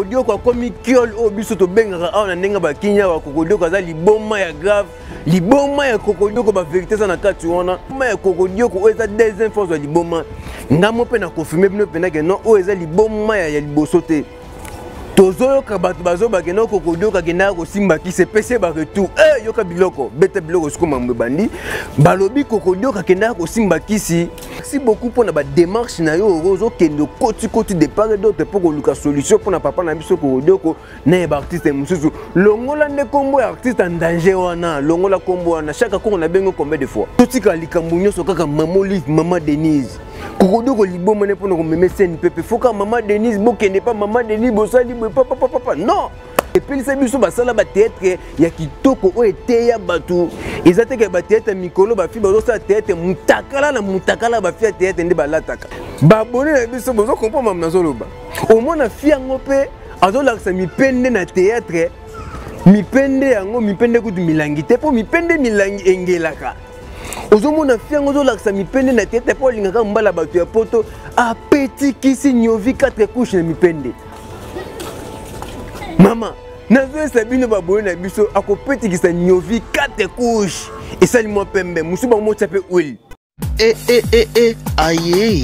Kokodioko akomi kiol oyo biso tobengaka awa na ndenge bakinya awa. Kokodioko aza liboma ya grave, liboma ya Kokodioko, baverité eza na kati wana. Liboma ya Kokodioko oyo eza deuxième fois ozwa liboma. Ngambo mpe na confirme bino mpenza ke non, oyo eza liboma ya liboso te. Tozoyoka bato bazobake no Kokodioko akendaka kosimba kisi, epesi ye baretour. E yoka biloko, beta biloko, siko mambo ebandi. Balobi Kokodioko akendaka kosimba kisi. Merci beaucoup mpona badémarche na yo ozokende okotikoti de part et d'autre mpo koluka solution mpona papa na biso Kokodioko na ye baartiste mosusu. Longola nde nkombo ya artiste en danger wana, longola nkombo wana. Chaque kongo nabengi combien de fois? Totika likambo nyonso kaka mama Olive, mama Denise. Kokodioko liboma ne mpona komeme CNPP, foka mama Denise, bokende pa mama Denise, bosali boye papapapapa. Non, epelisa biso basala bateatre ya kitoko oyo eteya bato. Eza teke bateatre mikolo bafi bazosala teatre mutakala na mutakala, bafi ya teatre nde balataka. Babone na biso bozokomprendre mamu nazoloba. Omona fi yango mpe azolakisa mipende na teatre, mipende yango, mipende kutu milangi te, mpo mipende milangi engelaka. Ozomona fi yango ozolakisa mipende na teatre mpo alingaka mbala bato ya poto, apetikisi niovi 4 couche na mipende. Mama nazoyesa bino baboye na biso, akopetikisa niovi 4 couche, esali mwa pembe mosusu, bango motya mpe huile. E e e e aye,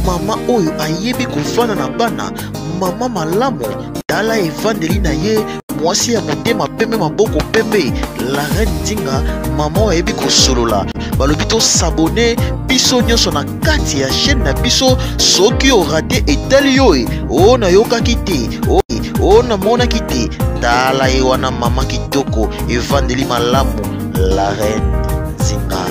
mama oyo ayebi kofanda na bana, mama malamu, tala evandeli na ye, mwasi ya motema pembe, maboko pembe, la reine Nzinga, mama oyo ayebi kosolola. Balobi tosabone biso nyonso na kati ya chaîne na biso. Soki orate, etali yo. E o nayokaki te, o namonaki te. Tala ye wana, mama kitoko, evandeli malamu, la reine Nzinga.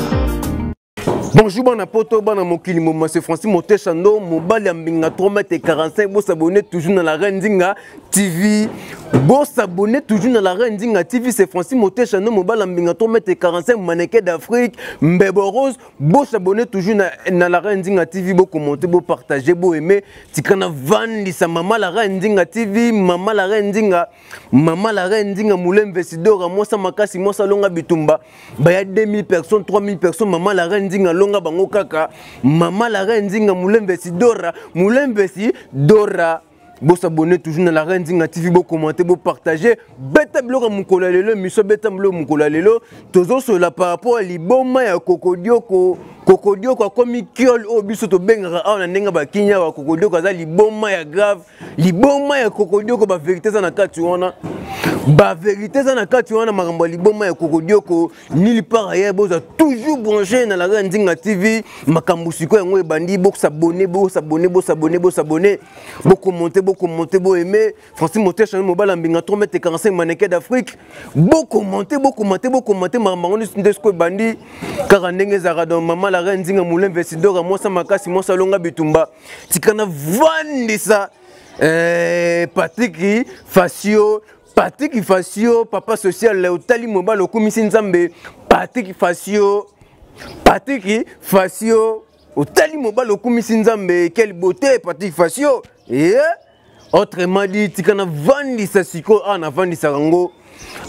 Bonjour bana poto, bana mokili moma, c'est Francis Moteshando, mobali ya mbinga 3 mètres 45. Bo s'abonner toujours na la reine Nzinga TV. Bo s'abonner toujours na la reine Nzinga TV, c'est Francis Moteshando, mobali ya mbinga 3 mètres 45, mannequin d'Afrique, Mbebo Rose. Bo s'abonner toujours na la reine Nzinga TV, bo commenter, bo partager, bo aimer. Tikana vandisa mama la reine Nzinga TV, mama la reine Nzinga, mama la reine Nzinga Moulemve Sidora, mwasa makasi, mwasa longa bitumba. Baya 2000 personnes, 3000 personnes, mama la reine Nzinga longa bango kaka. Mama la reine Nzinga Moulemve Sidora, Moulemve Sidora. Bo s'abonner toujours na la reine Nzinga TV, bo commenter, bo partager. Beta biloko mokolo ya lelo, miso beta biloko mokolo ya lelo. Tozosola par rapport à liboma ya Kokodioko. Kokodioko akomi kiol oyo biso tobengaka awa na ndenge bakinya awa. Kokodioko aza liboma ya grave, liboma ya Kokodioko, baverité eza na kati wana, baverité eza na kati wana. Makambo ya liboma ya Kokodioko nulle part ailleurs. Boza toujours branché na la reine Nzinga TV. Makambo sikoyo yango ebandi. Bosabone, bosabone, bosabone, bosabone, bokommente, bokommente, boaime. Francis Motesha, mobala mbinga 3 mètres 45, mannequin d'Afrique. Bokommente, bokommente, bokommente. Makambo yango nde sikoyo ebandi kaka ndenge ezalaka. Donc mama la reine Nzinga Moulemve Sidora, mwasa makasi, mwasa longa bitumba. Tikana vandisa Patrick Fasio, Patrick Fasio, papa social, otali mobali okumisi Nzambe. Patrick Fasio, Patrick Fasio, otali mobali okumisi Nzambe, quelle beauté Patrick Fasio. Yeah. Autrement dit, tika na vandisa sikoyo awa, navandisaka yango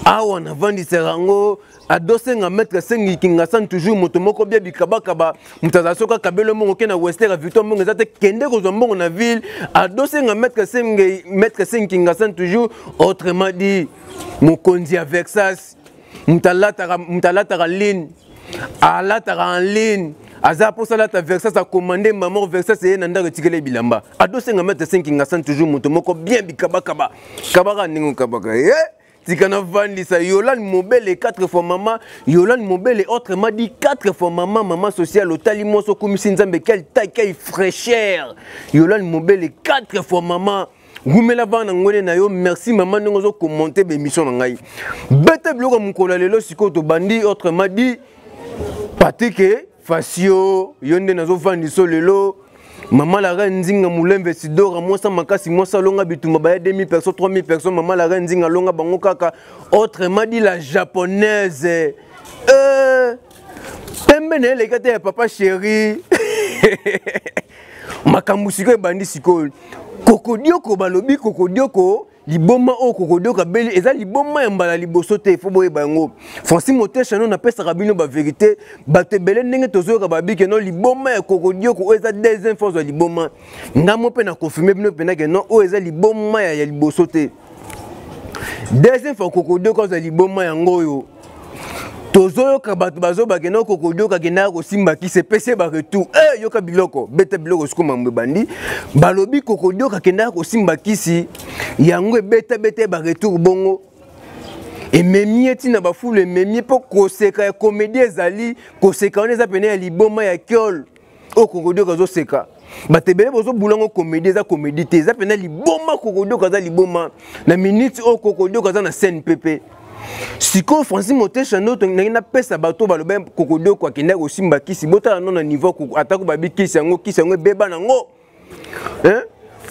awa, navandisaka yango. Adosenga maître Sengi Kingasan toujours, moto moko bia bikabakaba, moto azala soki akabeli mbongo ke na Wester ya Victoire, mbongo eza te, kende kozwa mbongo na ville. Adosenga maître Sengi, maître Sengi Kingasan toujours. Autrement dit, mokonzi ya Vexas, moto alataka, moto alataka ligne, alataka en ligne, aza mposa alata Versas, akomande mama Versas eye na ndako, etikeli bilamba. Adosenga maître Sengi Kingasan toujours, moto moko bien bikabakaba, kabaka ndenge okabaka ye. Tika navandisa Yolande Mobele, 4 fois mama Yolande Mobele, autrement dit 4 fois mama, mama sociale, otali mwasi okumisi Nzambe, quelle taille, quelle fraîcheur. Yolande Mobele, 4 fois mama, gumela bana ngwene na yo. Merci mama ndenge ozokommente bémission na ngai. Beta biloko mokolo ya lelo sikoyo tobandi. Autrement dit, Patrick Fasio, yo nde nazovandisa lelo. Mama la reine Nzinga Moulemve Sidora, mwasa makasi, mwasa longa bitumba, baya 2000 personnes, 3000 personnes, mama la reine Nzinga longa bango kaka. Autrement dit, la japonaise. Pembe na eleka te ya papa chéri. Makambo sikoyo ebandi sikoyo. Kokodioko balobi Kokodioko Liboma oyo Kokodioka abeli eza liboma ya mbala liboso te, fo boyeba yango. Francis Motesha no napesaka bino ba vérité, bato ebele ndenge tozoyoka babike no liboma ya Kokodioko oyo eza deuxième fois ya liboma. Nga mo mpe na confirme bino mpenza ke non, oyo eza liboma ya liboso te. Deuxième fois Kokodioko azwa liboma yango oyo. Tozoyoka bato bazobake no Kokodioka akendaka kosimba kisi epesi ye baretour. Eh, yoka biloko, beta biloko siko mambo ebandi. Balobi Kokodioka akendaka kosimba kisi yango ebetabeta ye baretour bongo ememi ye ntina bafulu, ememi ye mpo koseka ya komedi ezali koseka wana eza pene ya liboma ya kiole oyo Kokodioka azoseka. Bato ebele bozobula yango komedi, eza komedi te, eza pene liboma. Kokodioka aza liboma na minute oyo, Kokodioka aza na scène pepe. Sikoyo Francis Motesha ndo ndenge napesa bato baloba Kokodioko akendaki kosimba kisi, botala no na niveau atako babi kisi yango, kisi yango ebeba nango. Hein?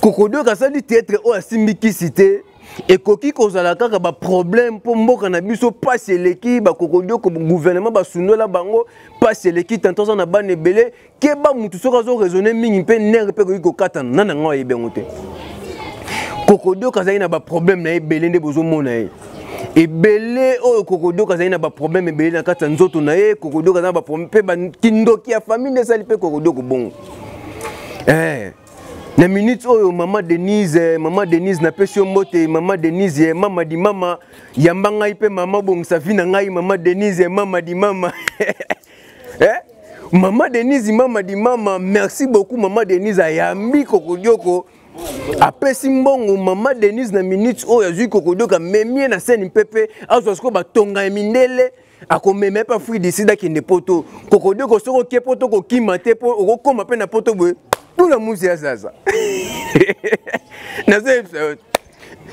Kokodioko asali théâtre oyo asimbi kisi te, ekoki kozala kaka ba problème mpo mboka na biso pasi eleki, ba Kokodioko gouvernement basundola bango, pasi eleki, tanto aza na bana ebele, keba mutu soki azo raisonner mingi mpe nerf mpe ekoki kokatana na nango ayebi yango te. Kokodioka azali na ba problème na ye ebele nde bozomona ye ebele oyo. Kokodioka azali na ba problème ebele na kati ya nzoto na ye. Kokodioka aza na ba problème mpe kindoki ya famille nde esali mpe Kokodioko bongo. Na minute oyo mama Denise, mama Denise napesi yo mbote, mama Denise, mama di mama, yamba ngai mpe mama, bongisa vie na ngai, mama Denise, mama di mama. Mama Denise, mama di mama, merci beaucoup mama Denise, ayambi Kokodioko, apesi mbongo mama Denise na minute oyo azwi Kokodioko amemi ye na scène mpepe, azwa sikoyo batonga ya mindele, akomema ye mpe Afrique du Sud akende poto. Kokodioko soki oke poto kokima te mpo okokoma mpe na poto boye tula musi ya zaza. Nazoyebisa yo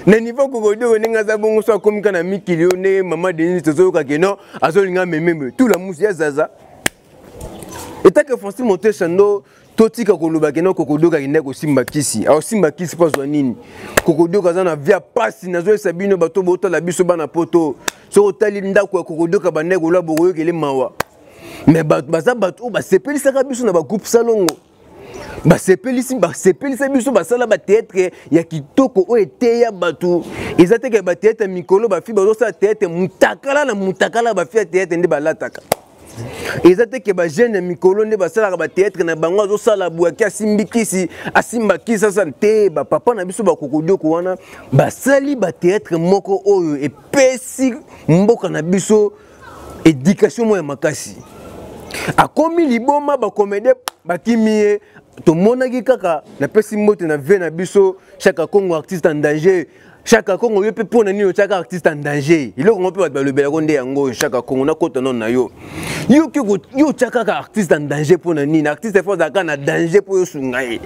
na niveau Kokodioko ndenge aza bongo, so akomi kaka na mikili oyo ndenge mama Denise tozoyoka ke non azolinga mememe tula musi ya zaza. Etake Francis Motesha ndo totika koloba ke non Kokodioka akendaki kosimba kisi, akosimba kisi mpo azwa nini? Kokodioka aza na via pasi, nazoyesa bino bato botala biso bana poto, soki otali ndako ya Kokodioka bandaki koloba bokoyokele mawa. Mais bato baza bato oyo basepelisaka biso na bagroupe Salongo, basepelisa biso, basala bateatre ya kitoko oyo eteya bato. Eza teke bateatre mikolo bafi bazosala teatre mutakala na mutakala, bafi ya teatre nde balataka. Eza te ke bajeune ya mikolo nde basalaka bateatre na bango, azosala bwaki asimbi kisi, asimba kisi asala te. Bapapa na biso bakokodioko wana basali bateatre moko oyo epesi mboka na biso éducation moko ya makasi. Akomi liboma, bakomede bakimi ye, tomonaki kaka. Napesi mbote na vie na biso Chaka Congo, artiste en danger. Chaka Congo, yo mpe mpo na nini otiaka artiste en danger? Eloko ngo mpe bato balobelako nde yango oyo. Chaka Congo, nakota nano na yo, yo otia kaka artiste en danger mpo na nini? Artiste fo azalaka na danger mpo yosunga ye,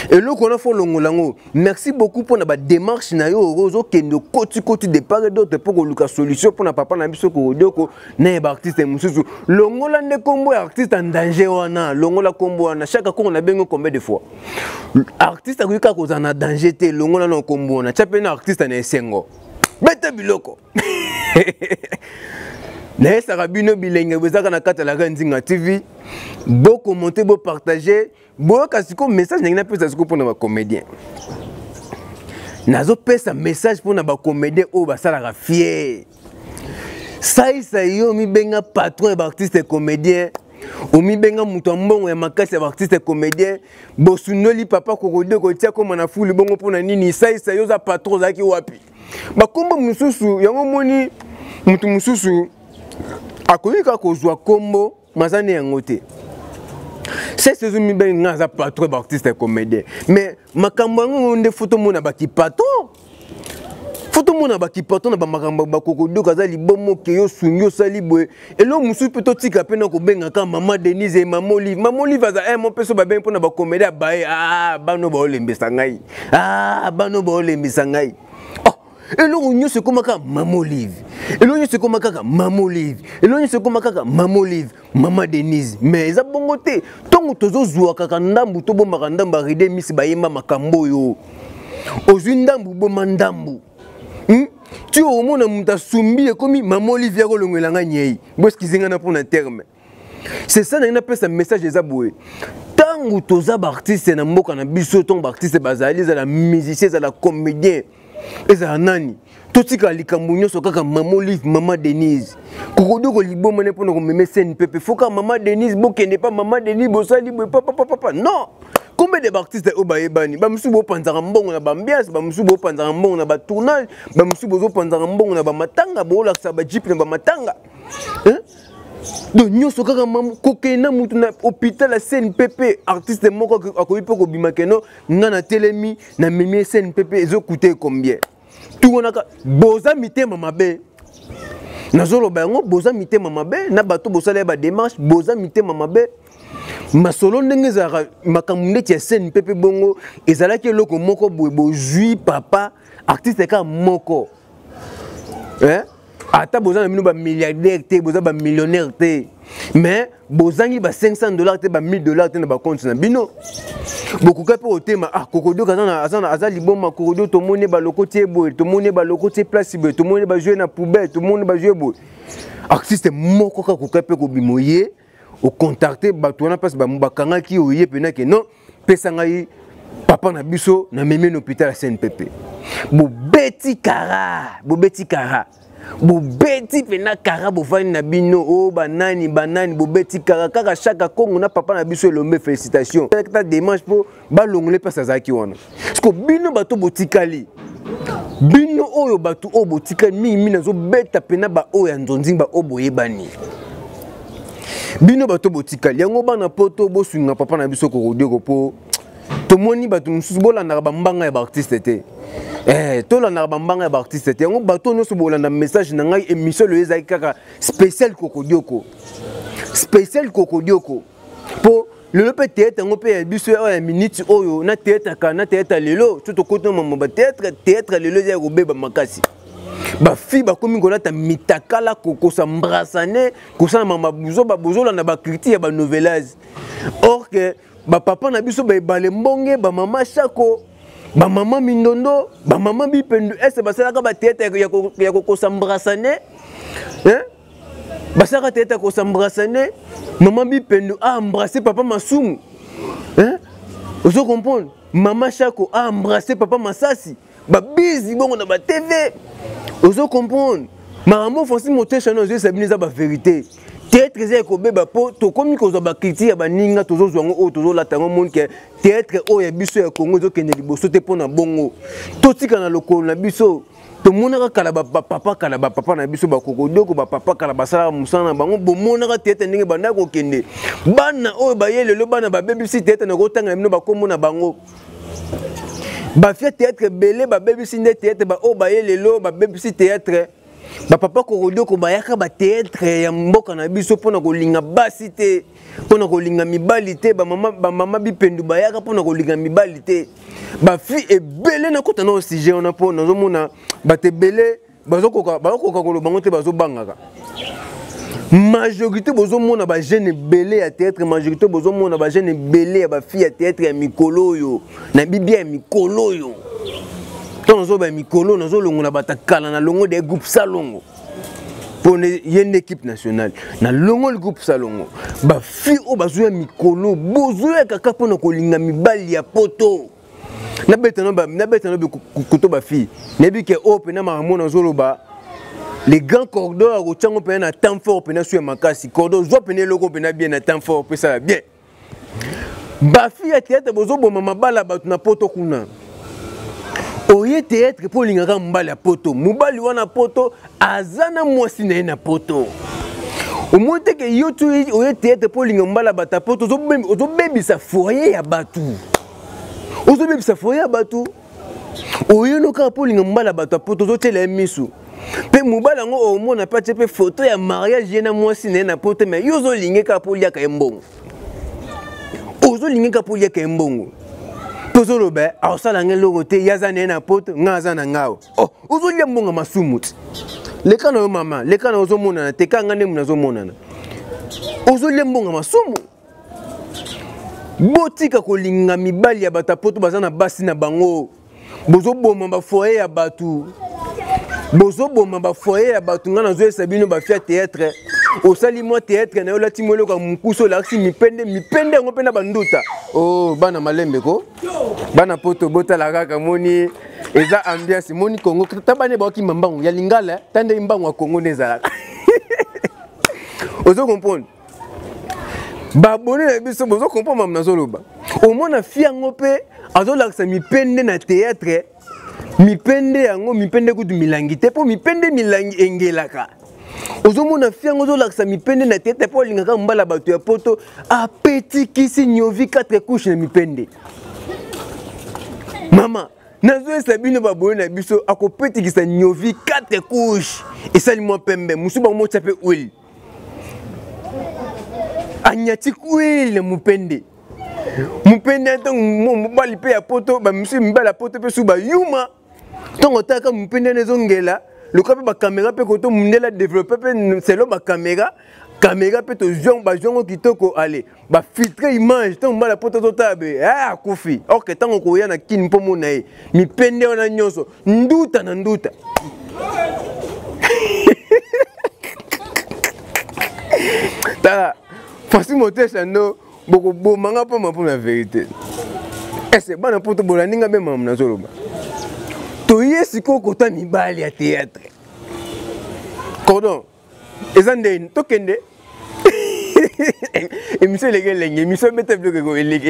Eloko wana fo longola yango. Merci beaucoup mpo na badémarche na yo ozokende okotikoti de part et d'autre mpo koluka solution mpo na papa na biso Kokodioko na ye baartiste mosusu. Longola nde nkombo ya artiste en danger wana, longola nkombo wana. Chaka Congo, nabengi combien de fois? Artiste akoki kaka kozala na danger te. Longola na nkombo wana, tia mpe na artiste na esengo, beta biloko. Nayesaka bino bilenge ezaka na kati ya la Nzinga TV, bokomonte, bopartage, boyoka sikoyo message ndenge napesa sikoyo mpona bacomédien. Nazopesa message mpona bacomédien oyo basalaka fier. Saisa yo omibenga patron ya baartiste comédien, omibenga moto ya mbongo ya makasi ya baartiste comédien, bosundoli papa Kokodioko tia koma na fulu bongo mpona nini? Saisa yo oza patron, ozalaki wapi? Bakombo mosusu yango omoni moto mosusu akoki kaka kozwa kombo mazani yango te. Sese ezomibengi nga aza patron baartiste comédien, mais makambo yango nde fo tomona baki patron, fo tomona baki patron na bamakambo. Bakokodoka aza libomo ke yo sungi osali boye. Eloko mosusu mpe totika mpe na kobengaka mama Denise, mama Olive. Mama Olive aza mo mpe so babengi mpona bakomede abaye. Ah, bano baolembisa ngai, ah, bano baolembisa ngai. Oh, eloko nyonso ekóma kaka mama Olive, eloko nyonso ekóma kaka mama Olive, eloko nyonso ekóma kaka mama Olive, mama Denise. Mais eza bongo te. Ntongo tozozwa kaka ndambu, tobombaka ndambu. Aride misi bayemba makambo oyo, ozwi ndambu, boma ndambu, Ti omona moto asumbi ekomi mama Olivier akolongwela nga nyei. Boeskize nga na mpona terme. C'est ça ndenge napesa message eza boye. Ntango toza baartiste na mboka na biso, ntango baartiste bazali, ezala musicien, ezala comédien. Ezala nani? Totika likambo nyonso kaka mama Olive, mama Denise. Kokodoko liboma ne mpona komeme CNPP. Foka mama Denise, bokende pa mama Denise, bosali boye papa papa papa. Non! Combien de artistes oyo bayebani? Bamosusu bopanzaka mbongo na baambiance, bamosusu bopanzaka mbongo na batournage, bamosusu bozopanzaka mbongo na bamatanga, boolakisa bajipe na bamatanga. Hein? Donc nyonso kaka kokende na mutu na hôpital ya CNPP, artiste moko akoki mpe kobima keno nga natelemi na memi CNPP ezokute combien? Tungonaka boza mitema mabe. Nazoloba yango, boza mitema mabe na bato bosala ya badémarche, boza mitema mabe. Masolo ndenge ezalaka makambo ndeti ya CNPP bongo ezalaki eloko moko boye bozwi papa artiste kaka moko. Hein? Ata boza na bino ba milliardaire te, boza ba millionnaire te, mais bozangi ba $500 te, ba $1000 te na ba compte na bino. Bokoka mpe kotema, ah, Kokodioka aza liboma, Kokodio tomoni balokoti ye boye, tomoni balokoti ye place boye, tomoni bajouer na poubelle, tomoni bajouer boye. Artiste moko kaka koka mpe kobima ye, ocontacte bato wana place bakangaki oye mpena ke non, pesa ngai papa na biso na memi na hôpital ya CNPP. Bobeti kara, bobeti kara, bobeti mpena kara, bovandi na bino o banani banani, bobeti kara kaka Chaka Kongo na papa na biso Elombe. Félicitation ta démarche mpo balongole place azalaki wana. Parce que bino bato botikali, bino oyo bato oyo botikali mingi mingi, nazobeta mpena baoyo ya nzonzingi, baoyo boyebani, bino bato botikali yango bana poto bosunga papa na biso Kokodioko, mpo tomoni bato mosusu bolandaka bambanga ya baartiste te. Tolandaka bambanga ya baartiste te. Yango bato nyonso bolanda message na ngai, émission loyo ezalaki kaka spécial Kokodioko, spécial Kokodioko, mpo lelo mpe théâtre yango mpe ya biso oyo ya minute oyo na théâtre kala na théâtre lelo so tokoti na mama bathéâtre, théâtre lelo eza ya kobeba makasi. Bafille bakomi kolata mitakala, kosambrasane, kosala mama buzoba, bozolanda bacritique ya banovelage, or que bapapa na biso baebale mbonge, bamama Shako, bamama Mindondo, bamama Bipendu, ese basalaka bathéâtre ya kokosambrasane, hein? Basalaka théâtre ya kosambrasane. Mama Bipendu a embrassé papa Masumu, hein? Ozo comprendre? Mama Shako a embrassé papa Masasi, babizi bongo na batv. Ozo comprendre makambo Francis Motesha no azoyesa bino? Eza bavérité. Théâtre eza ekobeba mpo tokomi kozwa bacritique ya baninga, tozozwa yango oyo tozolata yango, moni ke théâtre oyo ya biso ya Congo ezokende liboso te. Mpo na bongo totika na lokolo na biso. Tomonaka kala bapapa, kala bapapa na biso bakokodoko, bapapa kala basalaka mosala na bango, bomonaka théâtre ndenge bandaki kokende. Bana oyo baye lelo, bana babebisi théâtre. Na kotanga bino bakombo na bango, bafia théâtre ebele babebisi nde théâtre. Baoyo baye lelo babebisi théâtre. Bapapa Kokodoko bayaka bathéâtre ya mboka na biso mpona kolinga basi te, mpona kolinga mibali te. Bamama, bamama Bipendu bayaka mpona kolinga mibali te. Bafille ebele, nakota na sujet wana mpo nazomona bato ebele bazokoka koloba ngo te, bazobangaka. Majorité bozomona bajeune ebele ya théâtre, majorité bozomona bajeune ebele ya bafille ya théâtre ya mikolo oyo na bibia ya mikolo oyo. Ntango nazoba ya mikolo, nazolongola bato kala na longo de groupe Salongo mpo ye nde équipe nationale. Nalongoli groupe Salongo. Bafille oyo bazoya mikolo, bozoya kaka mpona kolinga mibali ya poto. Nabeta no kuto bafille, nayebi ke oyo mpena makambo nazoloba, les grands cordons akotyango mpena na temps fort, mpena su ya makasi. Cordon zwa mpena eloko mpena bien na temps fort, opesala bien. Bafille ya théâtre, bozoboma mabala bato na poto kuna. Oye théâtre mpo olingaka mobali ya poto, mobali wana poto aza na mwasi na ye na poto. Omoni te ke yo ti oye théâtre mpo olinga mobali ya bato ya poto, ozobebisa foyer ya bato, ozobebisa foyer ya bato. Oyeno kaka mpo olinga mobali ya bato ya poto, ozotyela ye misu mpe mobali yango omona mpe atie mpe foto ya mariage ye na mwasi na ye na poto, mais yo ozolinge kaka mpo oliaka ye mbongo, ozolingi kaka mpo oliaka ye mbongo. Mpo ozoloba aosala ngai eloko te, ye aza na ye na poto, ngai aza na ngai. Oh, ozolia mbongo masumu ti. Leka na yo mama, leka na ozomonana te, kaka ngai nde moto nazomonana. Ozolia mbongo masumu. Botika kolinga mibali ya bato ya poto baza na basi na bango. Bozoboma bafoyer ya bato, bozoboma bafoyer ya bato. Ngai nazoyesa bino, bafia théâtre, Osali mwa théâtre na yo, olati mwa eloko ya mokusu, olakisi mipende mipende yango mpe na banduta. O oh, bana malembe ko, bana poto botala kaka, moni eza ambiance, moni Congo ta bana baokima mbangu ya lingala, ta nde mbangu ya Congo nde ezalaka. Ozo comprendre babone na biso, bozo comprendre mamu nazoloba. Omona fi yango mpe azolakisa mipende na théâtre, mipende yango, mipende kutu milangi te, mpo mipende milangi engelaka. Ozomona fi yango ozolakisa mipende na théâtre mpo alingaka mbala bato ya poto, apetikisi niovi 4 couche na mipende. Mama nazoyesa bino baboye na biso, akopetikisa niovi 4 couche, esali mwa pembe mosusu, bango motya mpe huile, anyati huile na mopende mopende. Ntango mobali mpe ya poto, bamisusu mibali ya poto mpe su bayuma, ntango otaka mopende wana ezongela loka mpe bakamera mpe koto mundele adeveloppe mpe selo bakamera kamera mpe tozwa bazwa yango kitoko, ale bafiltre image. Ntango mobali ya poto azotala be akufi orke, ntango koya na kini mpo mona ye mipende wana nyonso nduta na nduta. Tala Francis Motesha ndo bokoboma nga mpoma mpona vérité. Ese bana poto bolandi nga mpe mamu nazoloba. Toye sikoyo kota mibali ya théâtre, cordon eza ndeni, tokende émission eleki elenge, émission ebeta biloko eleki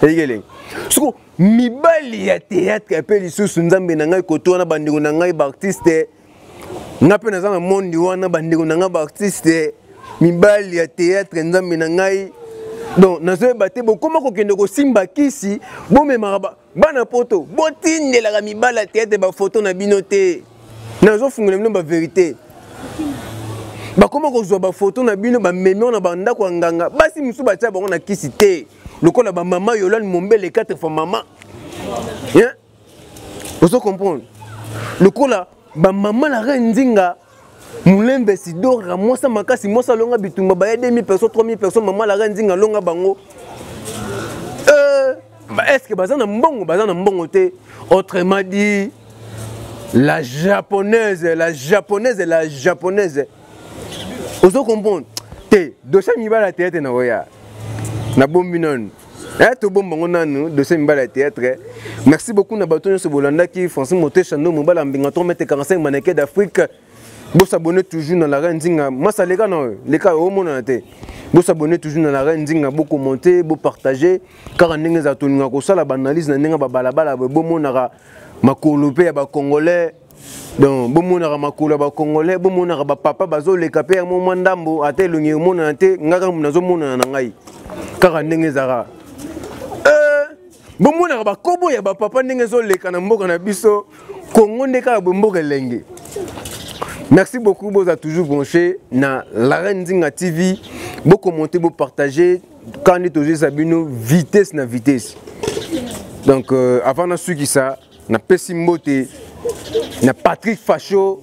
elenge. Siko mibali ya théâtre mpe lisusu, nzambe na ngai, koto wana bandeko na ngai baartiste, nga mpe naza na mondi wana, bandeko na ngai baartiste mibali ya théâtre, nzambe na ngai, donc nazoyeba te bokoma kokende kosimba kisi, bomemaka bana poto, botindelaka mibali ya théâtre bafoto na bino te. Nazofungola bino baverité, bakoma kozwa bafoto na bino, bamemi na bandako ya nganga, basi mosusu batia bango na kisi te, lokola bamama Yolande Mombele 4 fois mama, hein? Ozo comprendre, lokola bamama la reine Nzinga Mulembe Sidora, mwasa makasi, mwasa alonga bitumba, baya 2000 personnes, 3000 personnes, mama la reine Nzinga alonga bango. Est ce que baza na mbongo? Baza na mbongo te. Autrement dit, la japonaise, la japonaise, la japonaise, ozo comprendre te. Dossier mibala ya théâtre na oya nabombi nanu, tobomba yango nanu, dossier mibala ya théâtre. Merci beaucoup na bato nyonso bolandaki Francis Motesha ndo mobala mbinga 3 mètre 45, maneke d'Afrique. Bosabonne toujours na la reine Nzinga, masa leka na oyo leka omonana te. Bosabonne toujours na la reine Nzinga, bokommente, bopartage kaka ndenge ezala. Tolinga kosala baanalyse na ndenge babalabala boye, bomonaka makolo mpe ya bacongolais, donc bomonaka makolo ya bacongolais, bomonaka bapapa bazoleka mpe yango mwa ndambo, ata elongi emonana te, ngai kaka nazomonana na ngai kaka ndenge ezalaka. Bomonaka bakobo ya bapapa ndenge ezoleka na mboka na biso Kongo, nde kaka boye mboka elenge. Merci beaucoup, boza toujours branché na la reine Nzinga TV, bokommente, bopartage kaka nde tozoyesa bino vitesse na vitesse. Donc avant nasukisa, napesi mbote na Patrick Fasho,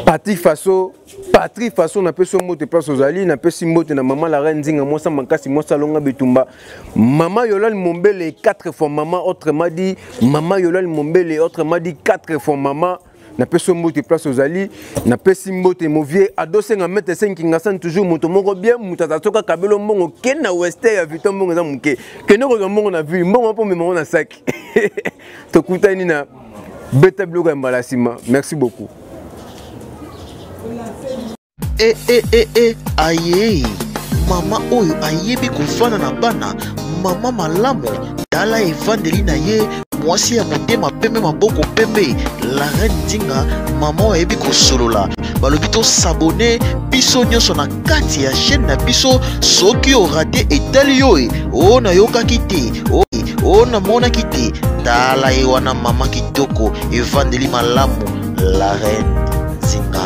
Patrick Faso, Patrick Faso, napesi yo mbote place ozali. Napesi mbote na mama la reine Nzinga, mwasa makasi, mwasa alonga bitumba, mama Yolande Mombele 4 fois mama, autrement dit mama Yolande Mombele, autrement dit 4 fois mama, napesi yo mbote place ozali. Napesi mbote movie adosenga mete senkingasan, toujours moto moko bien, moto aza soki akabelo mbongo, kende na wester ya Vuitton, mbongo eza moke, kende kozwa mbongo na ville, mbongo mpo memango na saki. Tokutani na beta biloko ya mbala nsima. Merci beaucoup. E e e e aye, mama oyo ayebi kofanda na bana, mama malamu, tala evandeli na ye, mwasi ya motema pembe, maboko pembe, la reine Nzinga, mama oyo ayebi kosolola. Balobi tosabone biso nyonso na kati ya chaîne na biso. Soki orate, etali yo e o nayokaki te, o namonaki te. Tala ye wana, mama kitoko, evandeli malamu, la reine Nzinga.